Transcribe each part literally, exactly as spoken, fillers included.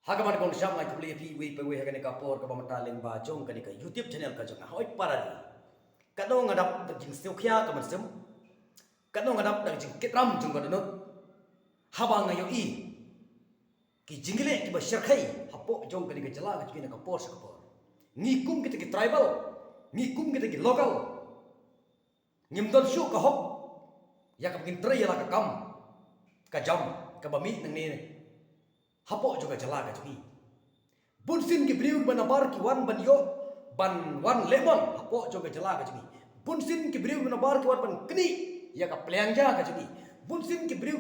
Ha kaba nyngkong sha nga khublei ïa phi uwei pa uwei ha kane ka por kaba mynta lyngba jong kane ka YouTube channel ka jong nga. Hooid para ri. Katno nga dap da ka jingsngewkhia ka mynsiem. Katno nga dap da ka jingkitram jong ka dohnud. Haba nga ïohi ki jingïaleh kiba shyrkhei hapoh jong kane ka jylla ka jong ngi na ka por sha ka por. Ngi kum kita ki tribal, ngi kum kita ki local, ngim don shuh ka hok ïa kaba ngin trei ïa la ka kam ka jam kaba mih nangne hapoh jong ka jylla ka jong ngi. Bunsien ki briew ba nabar ki wan ban ïoh ban wan lehbon hapoh jong ka jylla ka jong ngi. Bunsien ki briew ba nabar ki wan ban knieh ïa ka pliang ja ka jong ngi. Bunsien ki briew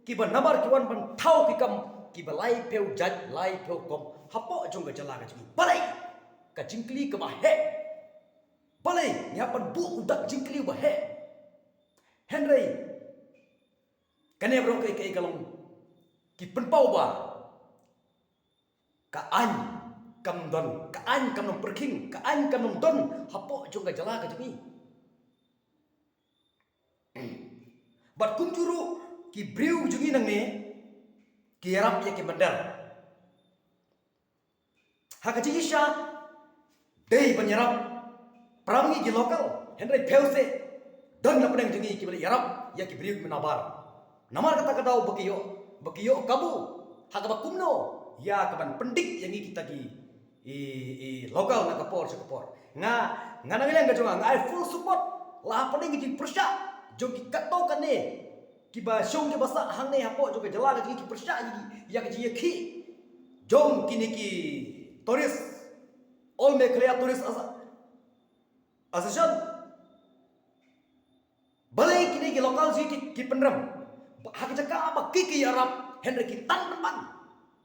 kiba nabar ki wan ban thaw ki kam kiba laiphew jait laiphew kom hapoh jong ka jylla ka jong ngi. Balei ka jingkylli kaba heh? Balei ngi hap ban buh u dak jingkylli ba heh? Hynrei kane baroh kaei kaei ka long ki pynpaw ba ka aiñ kam don, ka aiñ kam don pyrkhing, ka aiñ kam don hapoh jong ka jylla ka jong ngi. Bad kumjuh ruh ki briew jong ngi nangne ki ïarap ïa ki mynder. Ha ka jingshisha dei ban ïarap para ngi ki local, hynrei phew seh don na pdeng jong ngi kiba leit ïarap ïa ki briew kiba nabar. Namar kata ka daw ba ki ïoh, ba ki ïoh kabu ha kaba kumno ïa kaban pyndik ïa ngi kita ki i, i local na ka por sha ka por. Nga, nga nang liang ka jong nga, nga ai full support la hapdeng ki jingpyrshah jong ki katto katne kiba shong kiba sah hangne hapoh jong ka jylla ka jong ngi, ki pyrshah ïa ki, ïa ka jingïakhih jong kine ki tourist, All Meghalaya Tourist As-, Association. Balei kine ki local jong ngi ki, ki pynrem ha ka jaka ba ki, ki ïarap, hynrei ki tan pynban,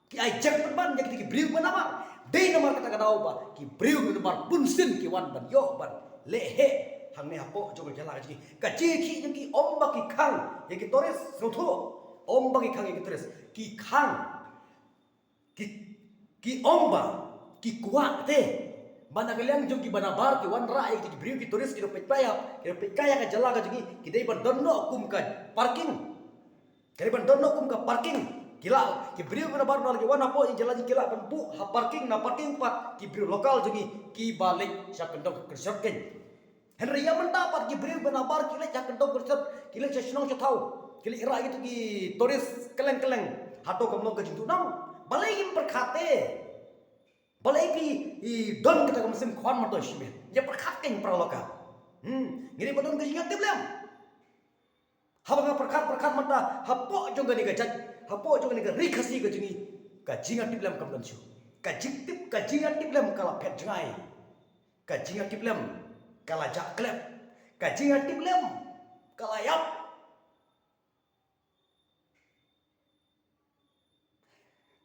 ki ai jingpynban ïa kine ki briew ba nabar. Dei namar kata ka daw ba ki briew ba nabar bunsien ki wan ban ïoh ban leh heh hangne hapoh jong ka jylla ka jong ngi. Ka jingïakhih jong ki ym ba ki khang ïa ki tourist, sngewthuh, ym ba ki khang ïa ki tourist, ki khang, ki, ki ym ba ki kwah te ba na ka liang jong kiba nabar ki wanrah ïa ki briew ki tourist ki dang peit kai, ki dang peit kai ïa ka jylla ka jong ngi, ki dei ban don noh kum ka parking. Ki dei ban don noh kum ka parking. Ki la, ki briew ba nabar na la ki wan hapoh jong ka jylla jong ngi, ki la ban buh ha parking, na parking pat ki briew local jong ngi kiba leit sha kyndong ka kyrshan keiñ. Hynrei ïa mynta pat ki briew ba nabar ki leit sha kyndong kyrshan, ki leit sha shnong sha thaw, ki leit rah ïa kito ki tourist kylleng kylleng. Hato kam long ka jingduhnong? Balei ngim pyrkhat te? Balei phi i don kata ka mynsiem khwan myntoi shimet? Ïa pyrkhat keiñ para local. Hmm, ngi dei ban don ka jingïatiplem. Haba nga pyrkhat, pyrkhat mynta hapoh jong kane ka jait, hapoh jong kane ka ri Khasi ka jong ngi, ka jingïatiplem kam don shuh. Ka jingtip, ka jingïatiplem ka la phet jngai. Ka jingïatiplem ka la jah klep. Ka jingïatiplem ka la ïap.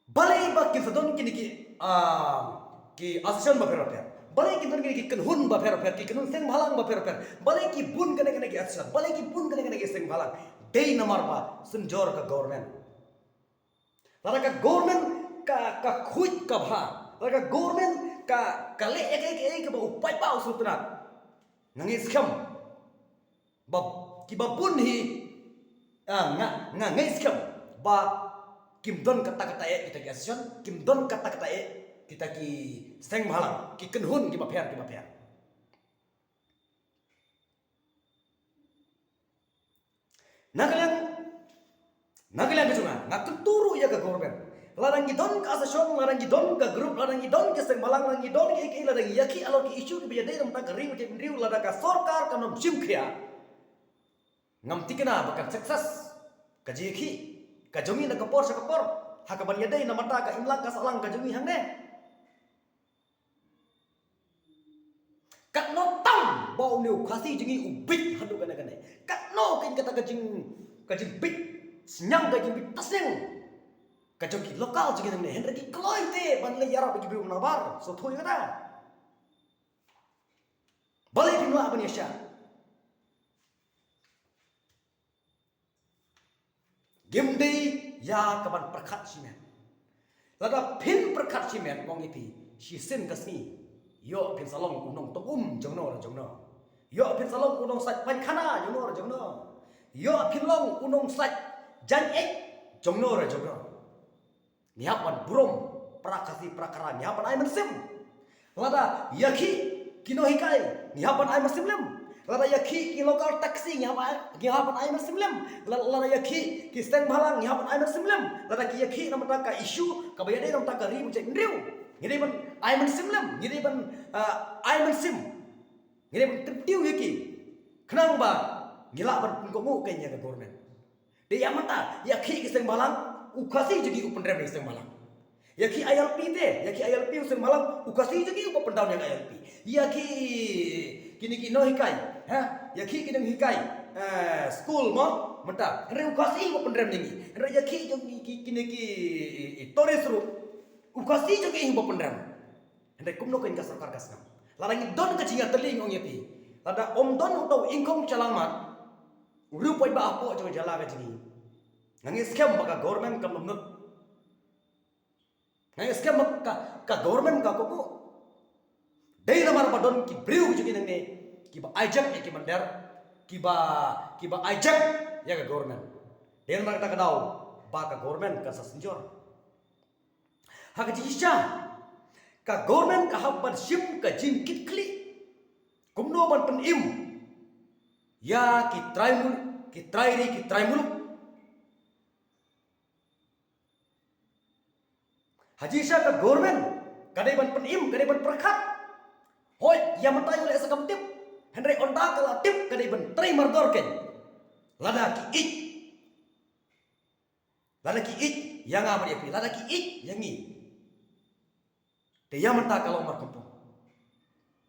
Balei ba kin sa don kine ki, ah, ki association bapher bapher? Balei kin don kine ki kynhun bapher bapher, ki kynhun seng bhalang bapher bapher? Balei ki bun kane kane ki association? Balei ki bun kane kane ki seng bhalang? Dei namar ba synjor ka government. Lada ka government ka, ka khuid ka bha, lada ka government ka, ka leh ïa kaei kaei kaba u paidbah u sngewtynnat, nga ngeit skhem ba kiba bun hi, ah, nga, nga ngeit skhem ba kim don katta katta eh kita ki association, kim don katta katta eh kita ki seng bhalang, ki kynhun kiba pher kiba pher. Na ka liang, na ka liang ka jong nga, nga kyntu ruh ïa ka government. Lada ngi don ka association, lada ngi don ka group, lada ngi don ka seng bhalang, lada ngi don kiei kiei, lada ngi ïakhih halor ki issue kiba ïadei na ka bynta ka ri bad ka jaitbynriew, lada ka sorkar kam shim khia, ngam tikna ba kan success ka jingïakhih ka jong ngi na ka por sha ka por ha kaban ïadei na ka bynta ka imlang ka sahlang ka jong ngi hangne. Katno tam ba une u Khasi jong ngi u bit haduh kane kane. Katno keiñ kata ka jing, ka jingbit synñiang, ka jingbit tasneng ka jong ki local jong ngi nangne, hynrei ki kloi te ban leit ïarap ïa ki briew nabar. Sngewthuh ïa kata. Balei phim lah ban ïashah? Ngim dei ïa kaban pyrkhat shimet. Lada phin pyrkhat shimet, ong ïa phi, shisien ka sngi ïoh phin sa long u nongtong um jongno re jongno. Ïoh phin sa long u nongsait painkhana jongno re jongno. Ïoh phin long u nongsait jaiñ eit jongno re jongno. Ngi hap ban burom Pra Khasi, pra Khara, ngi hap ban ai mynsiem. Lada ïa khih ki nonghikai, ngi hap ban ai mynsiem lem. Lada ïa khih ki local taxi, ngi hap ai, ngi hap ban ai mynsiem lem. La-, lada ïa khih ki seng bhalang, ngi hap ban ai mynsiem lem. Lada ki ïa khih namar ka issue kaba ïadei namar ka ri bad jaitbynriew, ngi dei ban ai mynsiem lem. Ngi dei ban, ah, ai mynsiem. Ngi dei ban kyntiew ïa ki. Khnang ba ngi lah ban pynkohnguh kein ïa ka government. Te ïa mynta, ïa khih ki seng bhalang, u Khasi jong ngi u pynrem ïa ki seng bhalang. Ïa khih I L P te, ïa khih I L P u seng bhalang, u Khasi jong ngi uba pyndown ïa ka I L P. Ïa khih kine ki nonghikai, ha? Ïa khih ki nonghikai, eh, skul mo, mynta. Hynrei u Khasi uba pynrem ïa ngi. Hynrei ïa khih jong ngi ki, kine ki, eh, tourist ruh, u Khasi jong ngi uba pynrem. Hynrei kumno kein ka sorkar ka sngap? Lada ngi don ka jingïatylli, ong ïa phi. Lada ym don uto u ingkhong shalangmat, u riewpaidbah hapoh jong ka jylla ka jong ngi, nga ngeit skhem ba ka government kam lum nud. Nga ngeit skhem ba ka, ka government ka kohnguh. Dei namar ba don ki briew jong ngi nangne kiba hijack ïa ki mynder, kiba, kiba hijack ïa ka government. Dei namar kata ka daw ba ka government kan sa synjor. Ha ka jingshisha, ka government ka hap ban shim ka jingkitkhlieh kumno ban pynim ïa ki trai mul-, ki trai ri, ki trai muluk. Ha jingshisha ka government ka dei ban pynim, ka dei ban pyrkhat. Hooid, ïa mynta ïoh leh sa kam tip. Hynrei ynda ka la tip ka dei ban trei mardor kein. Lada ki ïeit, lada ki ïeit ïa nga bad ïa phi, lada ki ïeit ïa ngi, te ïa mynta ka long markhongpong.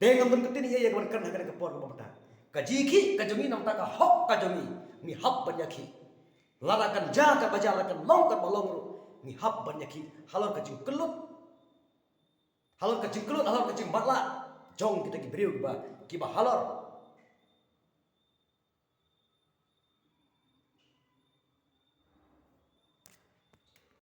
Te ngam don ka ktien ei ei ka ban kren ha kane ka por kaba mynta. Ka jingïakhih ka jong ngi namar ka hok ka jong ngi, ngi hap ban ïakhih. Lada kan jia kaba jia, lada kan long kaba long ruh, ngi hap ban ïakhih halor ka jingkyllut. Halor ka jingkyllut, halor ka jingmatlah jong kita ki briew kiba, kiba halor